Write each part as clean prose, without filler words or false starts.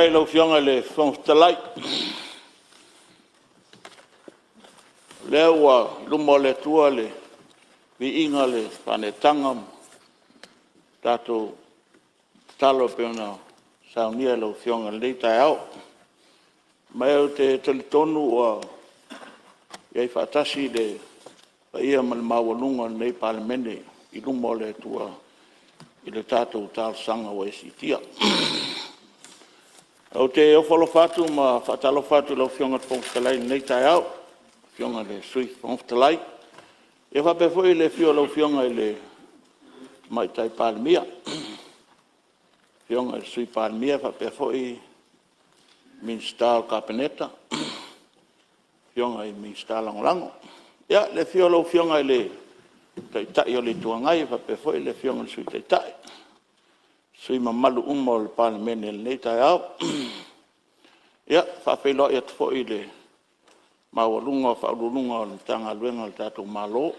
Faafetai i lau Afioga i le Fofoga Fetalai, o lea ua i luma o le Atua le viiga o le faaneetaga ma tatou tatalo e pei ona saunia e lau Afioga i lenei taeao. Ma ou te talitonu ua i ai faatasi le paia ma le maualuga o lenei Palemene i luma o le Atua i le tatou talosaga ua e siitia. Ou te ofo alofa atu ma faatalofa atu i lau Afioga i le Fofoga Fetalai i lenei taeao, lau Afioga i le Sui Fofoga Fetalai, e faapea foi le afio o lau Afioga i le Tamaitai Palemia, lau Afioga i le Sui Palemia faapea foi Minisita o le Kapeneta, afioga i Minisita Lagolago. Ia, le afio o lau Afioga i le Taitai o le Itu Agai faapea foi le Afioga i le Sui Taitai, sui usufono mamalu uma o le Palemene i lenei taeao. E faafeiloai atu foi i le maualuga o Ofisa Sili o Pulega o Matagaluega a le tatou Malo ua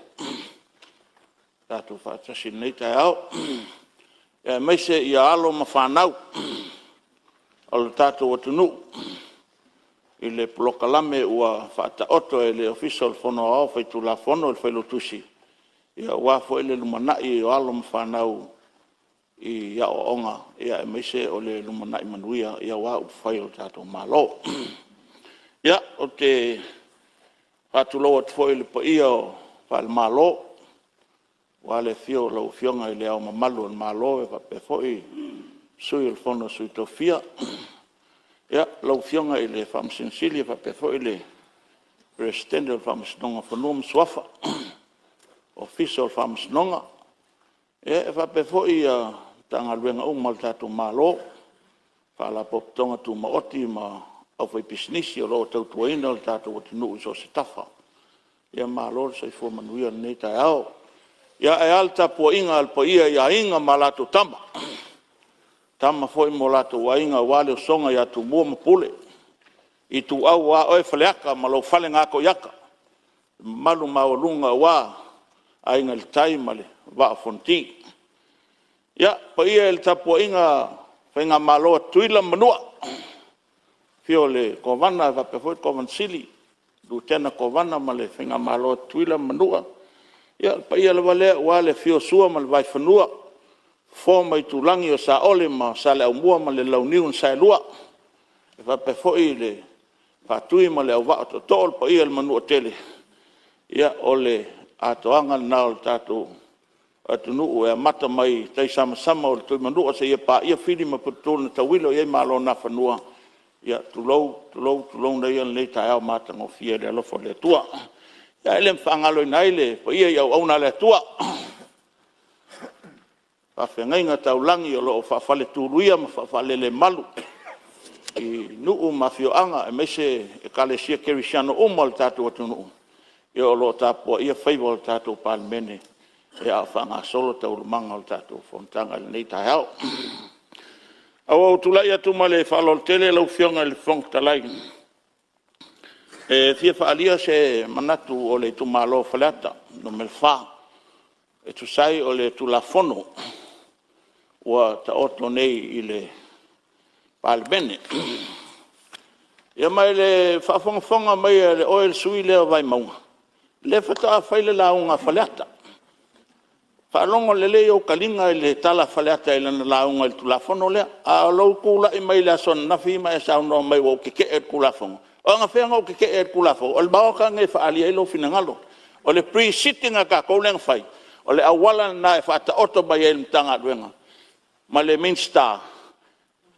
tatou faatasi i lenei taeao, aemaise alo ma fanau o le tatou atunuu i le polokalame ua faataoto e le Ofisa o le Fono Aoao Faitulafono i le Failautusi aua foi le lumanai o alo ma fanau i aoaoga aemaise o le lumanai manuia aua upufai o le tatou Malo. Ia, ou te faatulou atu foi i le paia faale-Malo aua le afio o lau Afioga i Le Ao Mamalu o le Malo e faapea foi le Sui o le Fono a Sui Tofia, lau Afioga i le Faamasino Sili faapea foi le Peresetene o le Faamasinoga o Fanua ma Suafa, Ofisa o Faamasinoga. E faapea foi Matagaluega uma a le tatou Malo, Faalapotopotoga Tumaoti ma le aufaipisinisi o lo o tautuaina le tatou atunuu i so o se tafa. Ia malo le soifua manuia i lenei taeao. Ae a le tapuaiga a le paia i Aiga ma latou Tama, o Tama foi ma o latou Aiga aua le usoga ia Tumua ma Pule, Ituau aua oe Faleata ma lou fale na ato i ata, le mamalu maualuga aua Aiga i le Tai ma le Vaa o Fonoti. Ia, le paia i le tapuaiga a le Faigamalo a Tutuila ma Manua, afio o le Kovana faapea foi le Kovana Sili, Lutena Kovana ma le Faigamalo a Tutuila ma Manua. Ia, o le paia lava lea aua le afio o Sua ma le Vaifanua, Fofo ma Aitulagi, o Saole ma Saleaaumua ma le Launiu na Saelua, e faapea foi le Faatui ma le Auvaa o Tootoo o le paia i le Manuatele. Ia, o le atoaga lena o le tatou atunuu e amata mai i tai samasama o le Tuimanua seia paia Fili ma Puletuu na tauilo i ai Malo o Nafanua. Ia tulou, tulou, tulouna ia lenei taeao matagofie i le alofa o le Atua. Ia, e le faagaloina ai le paia i auauna a le Atua, faafeagaiga taulagi o lo o faafaletuluia ma faafalelemalu i nuu ma afioaga aemaise Ekalesia Kerisiano uma o le tatou atunuu o lo o tapuaia faiva o le tatou Palemene a o faagasolo taualumaga o le tatou fonotaga i lenei taeao. Ae ua ou tulai atu ma le faaaloalo tele lau Afioga i le Fofoga Fetalai e fia faaalia se manatu o le itumalo o Faleata 4 e tusa ai o le Tulafono ua taoto nei i le Palemene. Ia ma i le faafogafoga mai a oe le sui usufono lea o Vaimauga, lea faatoa fai le lauga a Faleata. Faalogo lelei ou taliga i le tala a Faleata i lana lauga i le Tulafono lea, a o lou tulai mai le aso ananafi ma e saunoa mai ua ou tete'e i le Tulafono. O anafea na ou tetee ai i le Tulafono? O le Maota lenei e faaalia ai lou finagalo. O le Pre-sitting a tatou lea na fai, o le auala lena e faataoto mai ai e le Matagaluega ma le Minisita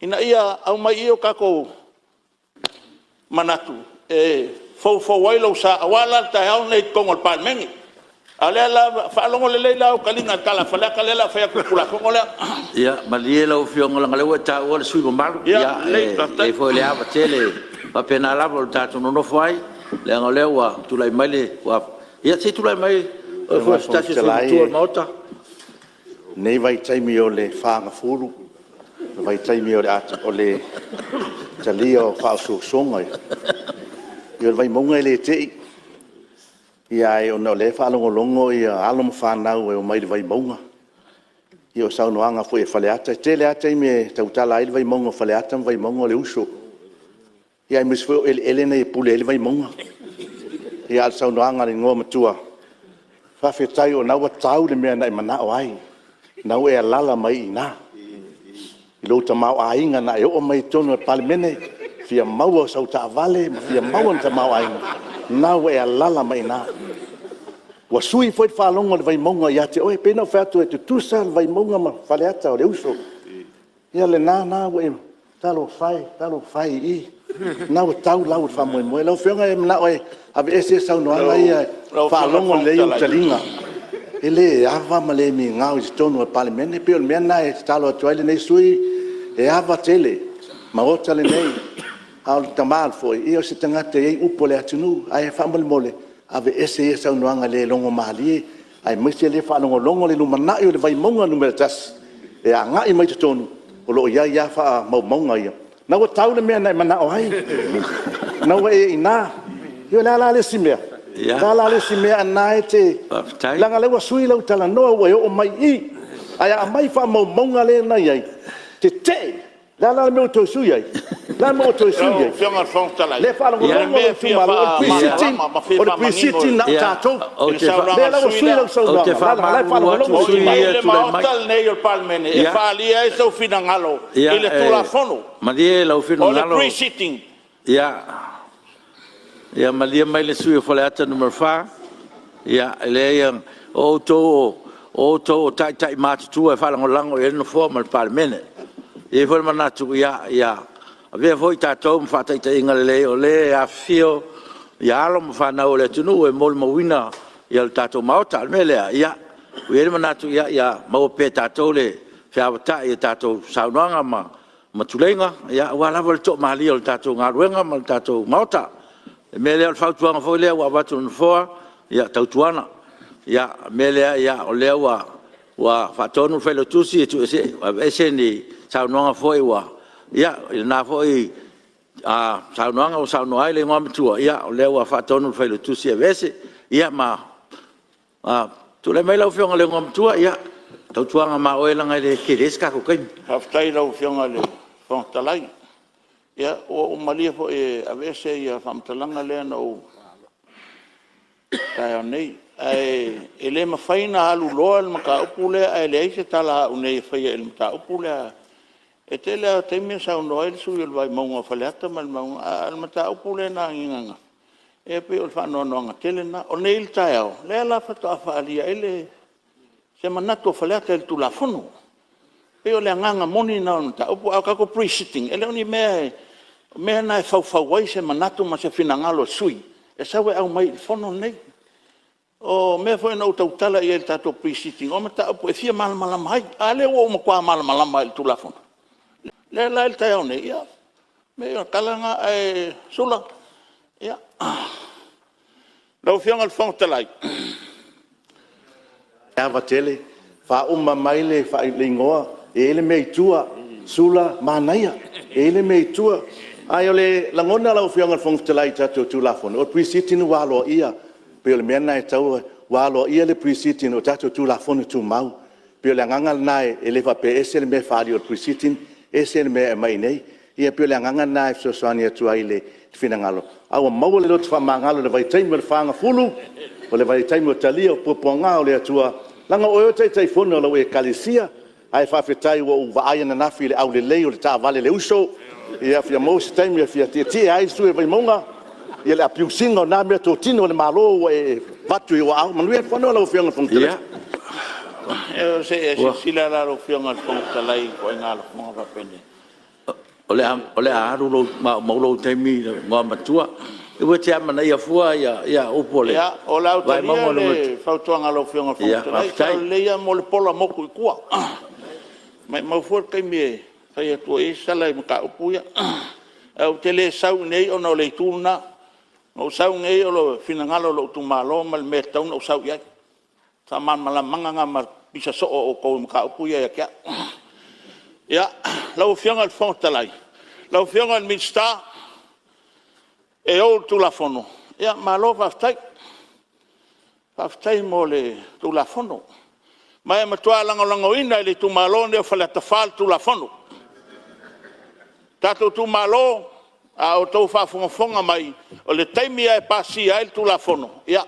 ina ia aumai i i o tatou manatu e foufou ai lou sa aua la le taeao lenei i totonu o le Palemene. A o lea la… Faalogo lelei la ou taliga i le tala a Faleata lea o le a fai atu i le Tulafono lea. Ia malie lau Afioga leaga o lea ua e taua le sui usufono mamalu. E i ai foi le ava tele, e faapena lava lo tatou nonofo ai leaga o lea ua tulai mai le… Ia se i tulai mai o oe foi o se tasi o sui usufono matua o le Maota. I lenei vaitaimi o le fagafulu, o le vaitaimi o le talia o faaosoosoga, ia o le Vaimauga e le te'i. Ae ona o lea e faalogologo alo ma fanau e omai i le Vaimauga, Ia o saunoaga foi a Faleata, e tele lava taimi e tautala ai le Vaimauga o Faleata ma Vaimauga o le uso. Ia aemaise foi o eleele nei e pule ai le Vaimauga. Ia a o le saunoaga a le Igoamatua, faafetai o lena ua tau le mea na e manao ai, o lena ua e alaala mai i ina i lou tamaoaiga na e oo mai ai i totonu o le Palemene e fia maua sau taavale ma fia maua le tamaoaiga, o lena ua e alaala mai i ina. Ua sui foi le faalogo a le Vaimauga ia te oe. E pei ona ou fai atu e tutusa le Vaimauga ma Faleata o le uso. Ia lena la ua e… talofa e, talofa e, o lena ua tau lau o le faamoemoe. Lau Afioga e manao e aveese le saunoaga ia, Lau e faalogo lelei ou taliga, e le ava ma le migao i totonu o le Palemene. E pei o le mea lena e tatalo atu ai lenei sui usufono, e ava tele i le Maota lenei, a o le tama foi, o se tagata e i ai upu a le atunuu. Ae faamolemole, aveese ia saunoaga e le logomalie, aemaise o lea e faalogologo le lumanai o le Vaimauga 1 e agai mai totonu, o lo o i ai lava faamaumauga ia. O lena ua tau le mea na e manao ai, o lena ua e i ina. Ia o le a la le isi mea? O le a la le isi mea a o lena e te… Faafetai. Leaga o lea ua sui lau talanoa ua e oo mai i i, ae a aumai faamaumauga lea na i ai, tetee. O le a la le mea ua toe sui ai? O le a le mea ua toe sui Lau ai? Afioga i le Fofoga O Fetalai, lea e o le faalogologo mea lou e fia itumalo, o le Pre-sitting, faamalamalama ma fia o le faamanino Pre-sitting na o tatou. i le O saunoaga lea a la le ua sui usufono sui lea. lau Ou te saunoaga, leaga o la e faamalulu faalogologo atu i lou O sui i usufono inei ia itumalo. e i le tulai mai. Maota lenei o le Palemene e faaalia ai sou finagalo i le Tulafono. Malie lou O le finagalo. Pre-sitting. Ia malie mai le sui usufono mo Faleata 4, e leai o outou o taitai matutua e faalagolago i ai le Nofoa ma le Palemene. E i ai foi le manatu, ia avea foi tatou ma faataitaiga lelei o lea e afifio alo ma fanau a le atunuu e molimauina le tatou Maota. O le mea lea, ua i ai le manatu ia maua pea e tatou le feavatai i a tatou saunoaga ma tuleiga aua lava le toamalie o le tatou galuega ma le tatou Maota. O le mea lea o le fautuaga foi lea ua avatu e le Nofoa, ia tautuana, o le mea lea o lea ua faatonu le Failautusi e aveese ni saunoaga foi ua… i lena foi saunoaga ua saunoa ai le Igoamatua, ia o lea ua faatonu le Failautusi e aveese. Ia ma tulai mai lau Afioga i le Igoamatua, tautuana ma oe leaga e le tele se tatou taimi. Faafetai i lau Afioga i le Fofoga Fetalai. Ia ua ou malie foi e aveese faamatalaga ia na ou i le taeao nei. Ae le mafai ona aluloa le mataupu lea ae leai se tala a au nei e faia i le mataupu lea. E tele lava o taimi e saunoa ai le sui usufono o le Vaimauga o Faleata ma le Vaimauga 1, a o le mataupu lea na agiga ananafi, ia pei o le faanoanoaga tele lena. O nei i le taeao, lea la faatoa faaalia ai se manatu o Faleata i le Tulafono. E pei o le agaga moni lena o le mataupu. A o tatou Pre-sitting, e le o ni mea, o mea na e faufau ai se manatu ma se finagalo o le sui usufono e sau e aumai i le fono lenei. O mea foi na ou tautala i ai i le tatou Pre-sitting, o mataupu e fia malamalama ai. A lea ua ou matua malamalama lava i le Tulafono. O lea la i le taeao nei, ia, leai o le tala lena. Ae Sula, ia… Lau Afioga i le Fofoga Fetalai, E ava tele, faauma mai le igoa, e i ai le mea i tua, Sulamanaia, e i ai le mea i tua. Ae o le lagona lau Afioga i le Fofoga Fetalai i le tatou Tulafono, o le Pre-sitting ua aloaia. Pei o le mea lena e tatau ona… ua aloaia le Pre-sitting i tatou Tulafono Tumau. E pei o le agaga lena e le faapea e ese le mea e faaali i le Pre-sitting ese le mea e aumai i inei. Ia pei o le agaga lena e fesoasoani atu ai i le finagalo, a ua maua le loto faamagalo i le vaitaimi o le fagafulu, o le vaitaimi o le talia o puapuaga o le Atua, leaga o oe o le Taitaifono o lau Ekalesia. Ae faafetai ua ou vaai ananafi i le aulelei o le taavale a le uso, ia fia maua se taimi e fia tietie ai le sui usufono o Vaimauga i le abuse ina o lena meatotino a le Malo ua e avatu i ou aao. Manuia le fono lau Afioga i le Fofoga Fetalai. Ia, se i e silasila la lau Afioga i le Fofoga Fetalai i ituaiga lafoga faapenei. O le a alu ma ua maua lou taimi le Igoamatua. Aua e te amanaia fua upu o le Ia, o le a ou Vaimauga talia 1. le fautuaga a lau Afioga i le Fofoga Fetalai, e sao lelei lava mo le pola motu i tua. Maumau fua le taimi e fai atu ai se tala i mataupu ia. Ae ou te le sau i inei ona o le itu lena. Na ou sau i inei o le finagalo o lou itumalo ma le mea e tatau ona ou sau i ai. O le faamalamalamaga lena ma le pisa soo o outou i mataupu ia ia te au. Ia, lau Afioga i le Fofoga Fetalai, lau Afioga i le Minisita e ou le Tulafono, ia malo faafetai. Faafetai mo le Tulafono. Ma e matua lagolagoina e le itumalo lenei o Faleata 4 le Tulafono. Tatou itumalo, a outou faafogafoga mai, o le taimi lava e pasia ai le Tulafono, ia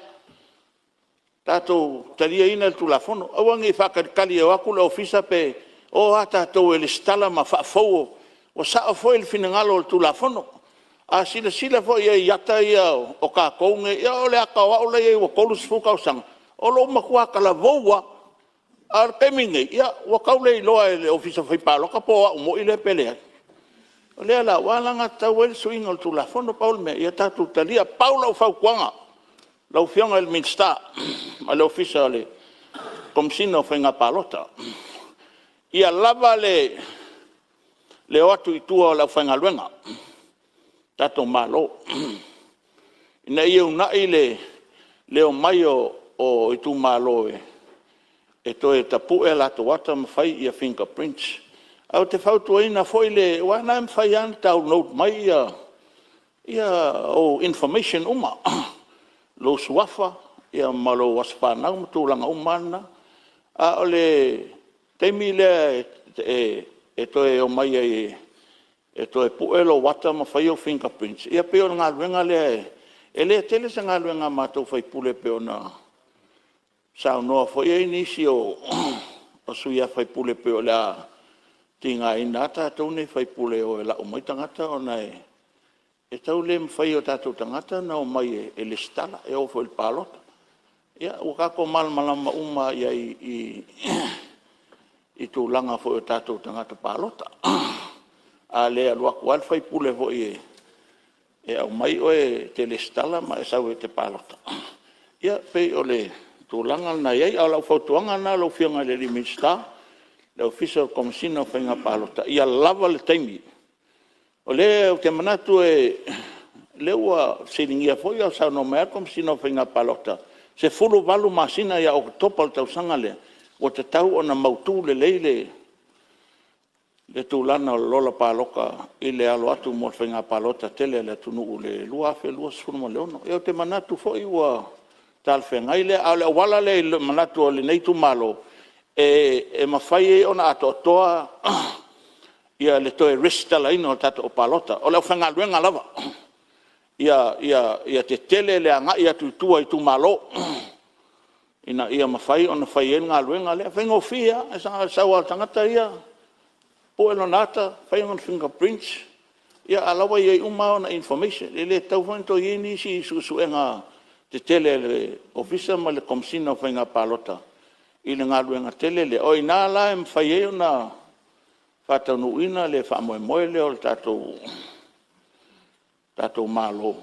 tatou taliaina le Tulafono. Aua ne i faatalitali e o atu le Ofisa pe… O a tatou e resitala ma faafou. Ua sao foi le finagalo o le Tulafono. A silasila foi i ai i ata ia o tatou nei, ia o le ata o au la e i ai ua 30 tausaga, o lou matua talavou lava. A o le taimi lenei, ua tau le iloa e le Ofisa Fai Palota po o au moi lea pe leai. O lea la ua alagatatau ai le suiga o le Tulafono. Pau le mea, ia tatou talia. Pau lau fautuaga lau Afioga i le Minisita ma le Ofisa o le Komesina o Faiga Palota, ia lava le o atu i tua o le aufaigaluega a le tatou Malo, ina ia uunai le omai o itumalo e toe tapue a latou ata ma fai fingerprints. Ae ou te fautuaina foi le… aua o lena e mafai lava ona download mai ou information uma, lou suafa ma lou aso fanau ma tulaga uma lava na. A o le taimi lea e toe omai ai e toe pue lou ata ma fai au fingerprints, ia pei o le galuega lea, e le tele se galuega a matou sui usufono pei ona saunoa foi i ai nisi o sui usufono e pei o le a tigaina lava tatou nei sui usufono e o e lau mai tagata ona e tau le mafai e o tatou tagata ona omai e resitala, e oo foi i le palota. Ia ua tatou malamalama uma lava i ai i tulaga foi o tatou tagata palota. A le alu atu lava le sui usufono foi e aumai oe e te resitala ma e sau e te palota, ia pei o le tulaga lena e i ai. A o lau fautuaga lena lau Afioga i le Minisita, le Ofisa o le Komesina o Faiga Palota, ia lava le taimi. O lea ou te manatu o lea ua fesiligia foi a o saunoa mai lava le Komesina o Faiga Palota, 18 masina ia Oketopa i le tausaga lea ua tatau ona mautu lelei le tulaga o le Lola Palota i le alo atu mo le Faiga Palota tele a le atunuu i le 2026. Ia ou te manatu foi ua talafeagai lea. A o le auala lea i le manatu o lenei itumalo e mafai ai ona atoatoa le toe resitalaina o tagata palota, o le aufaigaluega lava. Ia tetele le agai atu i tua i itumalo ina ia mafai ona fai ai le galuega lea. E faigofie lava, na o le sau lava o le tagata ia pue lona ata fai lona fingerprint, a o la e ua i ai uma lava ona information. E le tatau foi ona toe i ai nisi suesuega tetele a le Ofisa ma le Komesina o Faiga Palota i le galuega tele lea. O i ina la e mafai ai ona faataunuuina le faamoemoe lea o le tatou Malo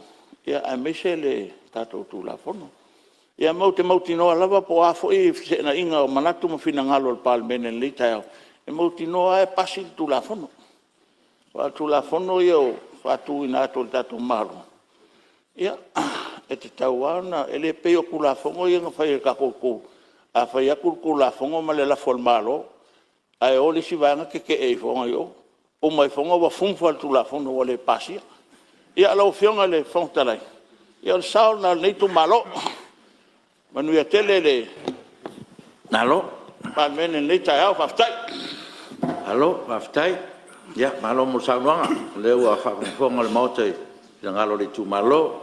aemaise le tatou Tulafono. Ia ma ou te mautinoa lava po o a foi feteenaiga o manatu ma finagalo o le Palemene i lenei taeao, e mautinoa lava e pasi le Tulafono. Aua o Tulafono ia e faatuina atu e le tatou Malo, ia e tatau lava ona… E le pei o Tulafono ia na fai e le tatou a fai atu le Tulafono ma le lafo a le Malo ae o le isi vaega tete'e ifo i o, uma ifo ua le Tulafono ua le pasia. Ia lau Afioga i le Fofoga Fetalai, ia o le sao lena o lenei itumalo. Manuia tele le Palemene i lenei taeao. Faafetai. Malo faafetai, malo mo le saunoaga o lea ua faafogafoga le Maota i le finagalo o le itumalo.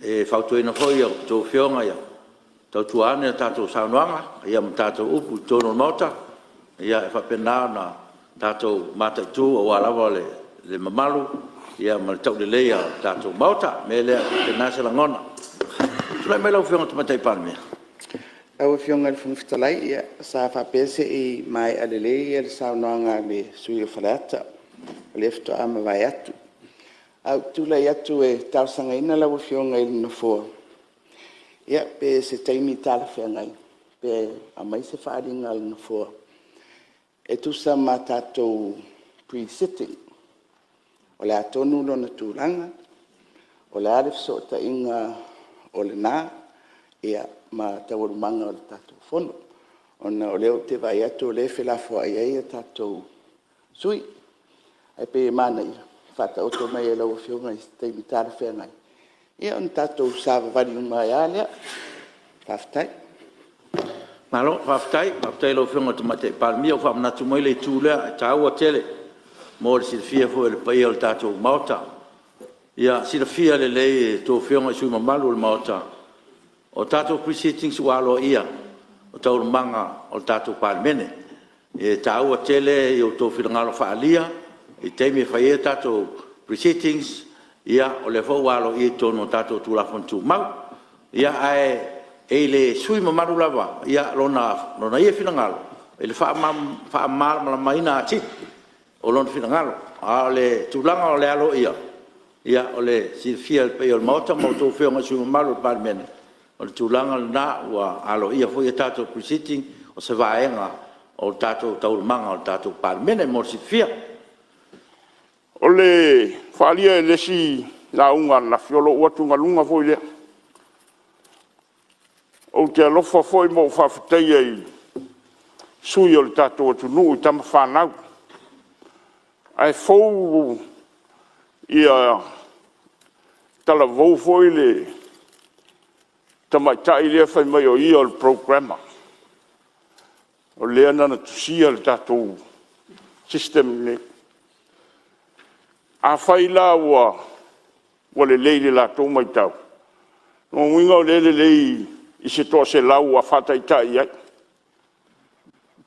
E fautuaina foi a outou Afioga ia tautua ane a tatou saunoaga ma tatou upu i totonu o le Maota e faapena ona tatou mataitu aua lava le mamalu ma le tauleleia o le tatou Maota. O le mea lea e faapena se lagona. Tulai mai lau Afioga i le Tamaitai Palemia. Lau Afioga i le Fofoga Fetalai, ia sa faapea se i maea lelei le saunoaga a le sui usufono o Faleata, o lea faatoa mavae atu. Ae ou te tulai atu e talosagaina lau Afioga i le Nofoa, pe o se taimi talafeagai pe aumai se faaaliga a le Nofoa e tusa ma tatou Pre-sitting. O le a tonu lona tulaga? O le a le fesootaiga o lena ma taualumaga o le tatou Fono? Ona o lea ou te vaai atu o lea e felafoai ai a tatou sui usufono. Ae pei e manaia le faataoto mai e lau Afioga i se taimi talafeagai ona tatou savavali uma ai lava lea. Faafetai. Malo faafetai, faafetai i lau Afioga i le Tamaitai Palemia ua faamanatu mai le itu lea e taua tele mo le silafia foi e le paia o le tatou Maota. Ia silafia lelei e a outou Afioga i sui usufono mamalu o le Maota, o tatou Pre-sittings ua aloaia o taualumaga o le tatou Palemene. E taua tele i o outou finagalo faaalia i taimi e fai ai a tatou Pre-sittings, o lea foi ua aloaia i totonu o tatou Tulafono Tumau. Ae i le sui usufono mamalu lava lona ia finagalo i le faamalamalamaina atili o lona finagalo. A o le tulaga o le aloaia, o le silafia e le paia o le Maota ma a outou Afioga i sui usufono mamalu o le Palemene, o le tulaga lena ua aloaia foi a tatou Pre-sitting o se vaega o tatou taualumaga o le tatou Palemene mo le silafia. O le faaalia e le isi lauga ananafi, o lou atugaluga foi lea. Ou te alofa foi ma ou faafetaia i sui o le tatou atunuu i tama fanau, ae fou talavou foi le tamaitai lea fai mai o ia o le programmer, o lea na ia tusia le tatou system lenei. Afai la ua lelei i le latou matau, o lona uiga o lea e lelei i se toaselau ua faataitai i ai.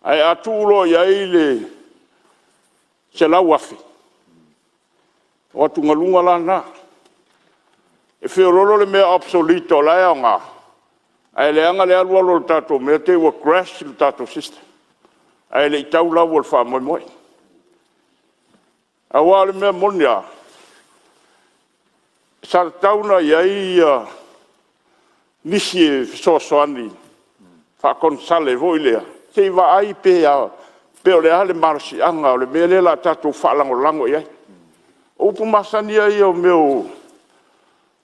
Ae a tuu loa i ai le 100,000, o atugaluga la na. E feoloolo le mea obsolete o la e aoga, ae leaga le alu alu o le tatou mea te i ua crash le tatou system ae le i tau lau o le faamoemoe. Aua o le mea moni lava, sa tatau ona i ai nisi e fesoasoani faa-konesale foi lea se i vaai pe o le a le malosiaga o le mea lea o le a tatou faalagolago i ai. O upu masani lava ia o mea o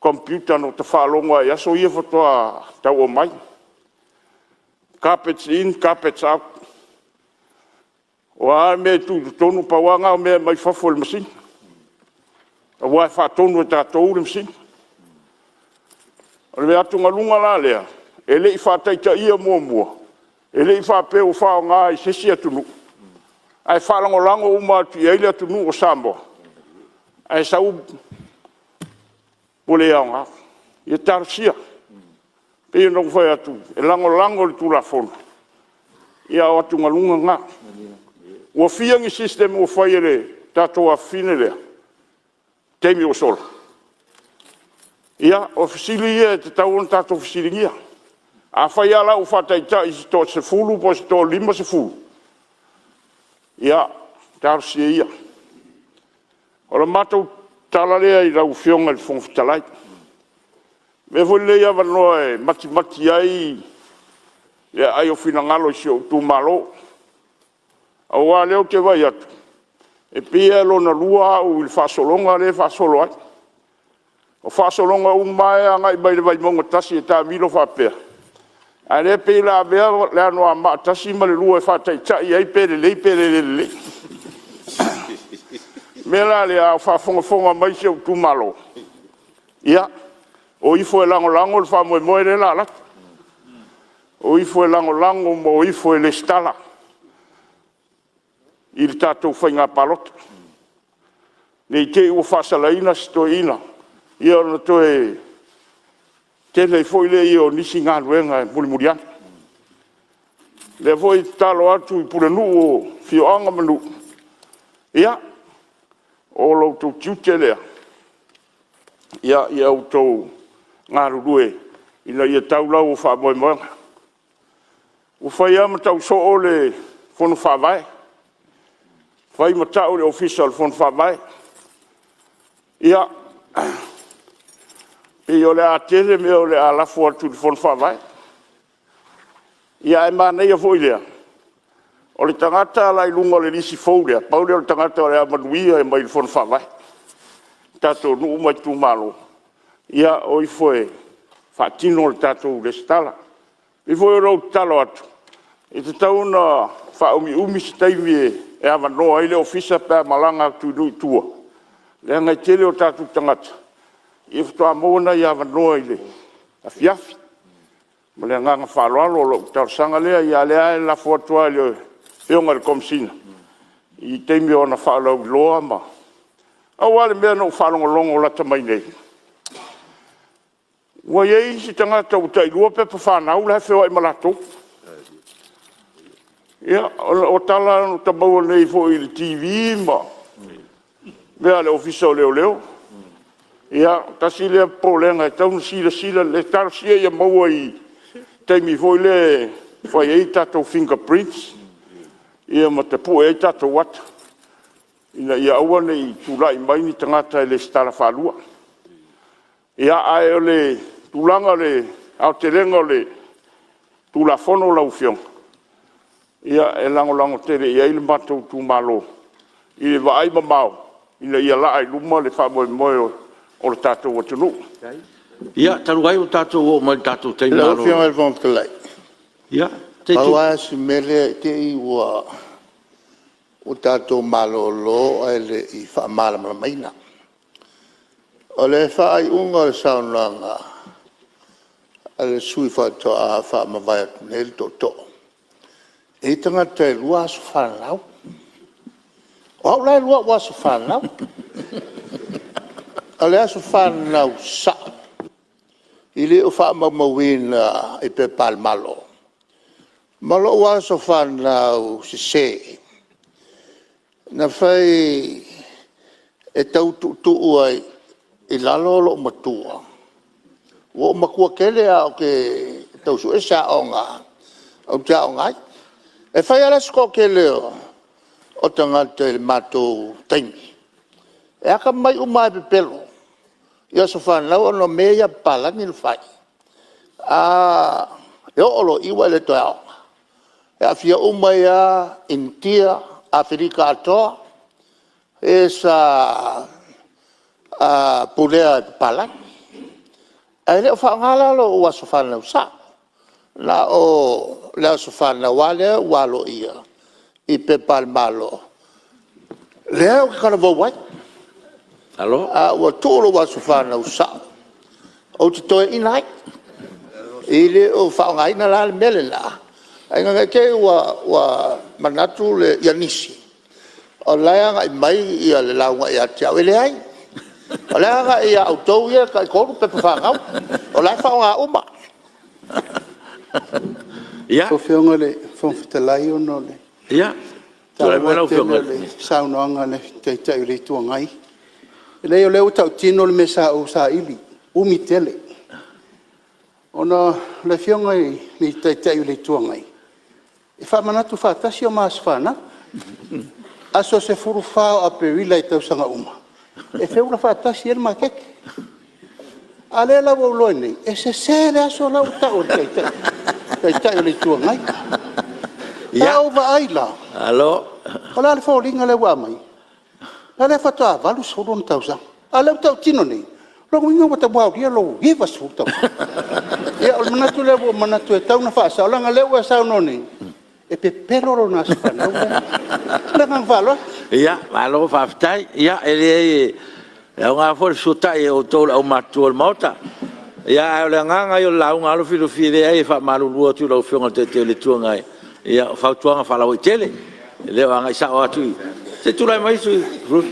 computer na ota faalogo lava i aso ia faatoa tau aumai, garbage in, garbage out. O a mea e tuu i totonu, pau lava na o mea e aumai fafo e le masini, aua e faatonu e tatou le masini. O le atugaluga la lea, e le i faataitaia muamua, e le i faapea ua faaaoga i se isi atunuu, ae faalagolago uma atu i ai le atunuu o Samoa, ae sau ua le aoga. Ia talosia. E pei ona ou fai atu, e lagolago i le Tulafono, a o atugaluga na. Ua fia ni system ua fai e le tatou afafine lea i le taimi ua sola? Ia, o fesili ia e tatau ona tatou fesiligia. Afai lava la ua faataitai i se toasefulu po o se toalimasefulu, ia talosia ia. O le matou tala lea i lau Afioga i le Fofoga Fetalai. Avea foi lenei avanoa e matimati ai le aai o finagalo i si ou itumalo, aua o lea ou te vaai atu, e pei lava e lona lua au i le faasologa lea e faasolo ai. O faasologa uma lava e agai mai le Vaimauga 1 e taamilo faapea, a o lea e pei o le a avea le Anoamaa 1 ma le 2 e faataitai ai pe lelei pe le lelei. O le mea la lea a o faafogafoga mai si ou itumalo, ia, o ifo e lagolago le faamoemoe lea o le a alu atu. O ifo e lagolago ma o ifo e resitala i le tatou faiga palota, ne i te i ua faasalaina si toeaina ona toe tele ai foi lea o nisi galuega e mulimuli ane. O lea foi e tatalo atu i Pulenuu o afioaga ma nuu, ia, o lo outou tiute lea ia outou galulue ina ia tau lau o faamoemoega. Ua fai lava ma tau soo le Fono Faavae, fai ma tau le Ofisa o le Fono Faavae. Ia, e pei o le a tele mea o le a lafo atu i le Fono Faavae. Ae manaia foi lea, o le tagata la e i luga o le lisi fou lea, pau lea o le tagata o le a manuia mai le Fono Faavae i tatou nuu ma itumalo, ia o ifo e faatino le tatou resitala. E pei foi ona ou tatalo atu, e tatau ona faaumiumi se taimi e avanoa ai le Ofisa pe a malaga atu i nuu i tua, leaga e tele o tatou tagata faatoa maua nai avanoa i le afiafi. Ma le agaga faaaloalo. O lau talosaga lea, a o lea e lafo atu lava i le Afioga i le Komesina i taimi o ana faalauiloa ma… Pau lava le mea na ou faalogologo lata mai nei, ua i ai isi tagata ua tailua pepa fanau la e feoai ma latou. Ia, o tala na ota maua nei foi i le TV ma mea a le Ofisa o Leoleo. Ia, tasi lea popolega e tatau ona silasila lelei, talosia ia maua i le taimi foi lea e fai ai tatou fingerprints ma tapue ai tatou ata ina ia aua ne i tulai mai ni tagata e resitala faalua. Ia, ae o le tulaga o le aotelega o le Tulafono lau Afioga, ia e lagolago tele i ai le matou itumalo i le vaaimamao ina ia laa i luma le faamoemoe o le tatou atunuu. Ia, talu ai ua tatou oo mai i le tatou taimi Lau malolo… Afioga i le Fofoga Fetalai, Ia, se i pau lava si mea lea i te i ua tatou malolo ae le i faamalamalamaina. O le faaiuga o le saunoaga a le sui usufono faatoa faamavae atu nei le tootoo, e i ai tagata e 2 aso fanau. O au la e 2 ou aso fanau. O le aso fanau sao e le o faamaumauina i pepa a le Malo, ma lou aso fanau sese na fai e tau tuutuu ai i lalo lou matua. Ua ou matua tele ae ou te tau sue se aoga ou te aoga ai. E fai lava la si toatele o tagata i le matou taimi, e atamamai uma lava e pepelo i aso fanau ona o mea ia a papalagi na fai. E oo loa i i ua e le toe aoga. E aafia uma ai lava Initia, Aferika atoa, e sa pulea e papalagi. Ae le o faaaogaina la lou aso fanau sao, na o le aso fanau lava lea ua aloaia i pepa a le Malo, lea ou te talavou ai. Malo. Ae ua tuu lou aso fanau sao ou te toeaina ai. E le o faaaogaina la le mea lena, ae ina ne i te i ua manatu nisi o la e agai mai le lauga ia te au. E leai, o la e agai ia outou ia e tai-tolu pepa fanau, o la e faaaoga uma. Ia. Lau Afioga i le Fofoga Fetalai ona o le Tulai mai lau taua Afioga tele i o le le Minisita. saunoaga a le Taitai o le Itu Agai. E leai o lea ua tautino le mea sa ou saili, umi tele. Ona o le Afioga i le Taitai o le Itu Agai, e faamanatu faatasi o ma aso fanau, aso 14 o Aperila i tausaga uma e feula faatasi ai le maketi. A o lea la ua ou iloa nei, e sese le aso la ua tau e le Taitai o le Itu Agai. A ou vaai la, o le a le foliga lea ua aumai? O lea faatoa 80 ona tausaga, a o lea ua tautino nei, o lona uiga ua aulia lou 90 tausaga. Ia o le manatu lea ua ou manatu e tatau ona faasao, leaga o lea ua e saunoa nei, e pepelo lona aso fanau lea. Ma le agaga faaaloalo. Ia, malo faafetai. Ia, e leai e aoga foi le fesuata'i a outou le aumatutua o le Maota. Ae o le agaga ia o le lauga a Lufilufi, e leai e faamalulu atu i lau Afioga i le Taitai o le Itu Agai, ia o fautuaga faalauaitele, e le o agai sao atu i… Se i tulai mai le sui usufono.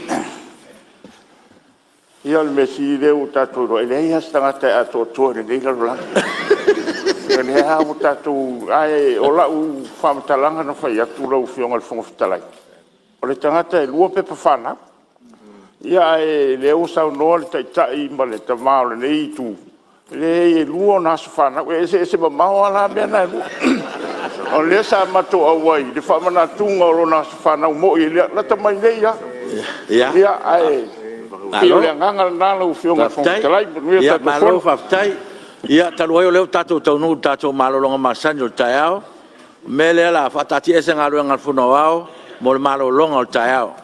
Ia o le mea sili o lea ua tatou iloa e leai lava se tagata e atoatoa i lenei lalolagi. O lea lava ua tatou… Ae o lau faamatalaga na fai atu lau Afioga i le Fofoga Fetalai, o le tagata e 2 pepa fanau. Ae o lea ua saunoa le Taitai ma le Tama o lenei Itu, e leai e 2 ona aso fanau, e eseese mamao lava la mea na e lua. O lea sa matou auai i le faamanatuga o lona aso fanau moi lata mai nei lava. Ae pei o le agaga lena lau Afioga i le Fofoga Fetalai. Manuia le tatou Malo Fono. faafetai. Ia talu ai o lea ua tatou taunuu i le tatou malologa masani o le taeao, o le mea lea o le a faataatiaese Galuega a le Fono Aoao mo le malologa o le taeao.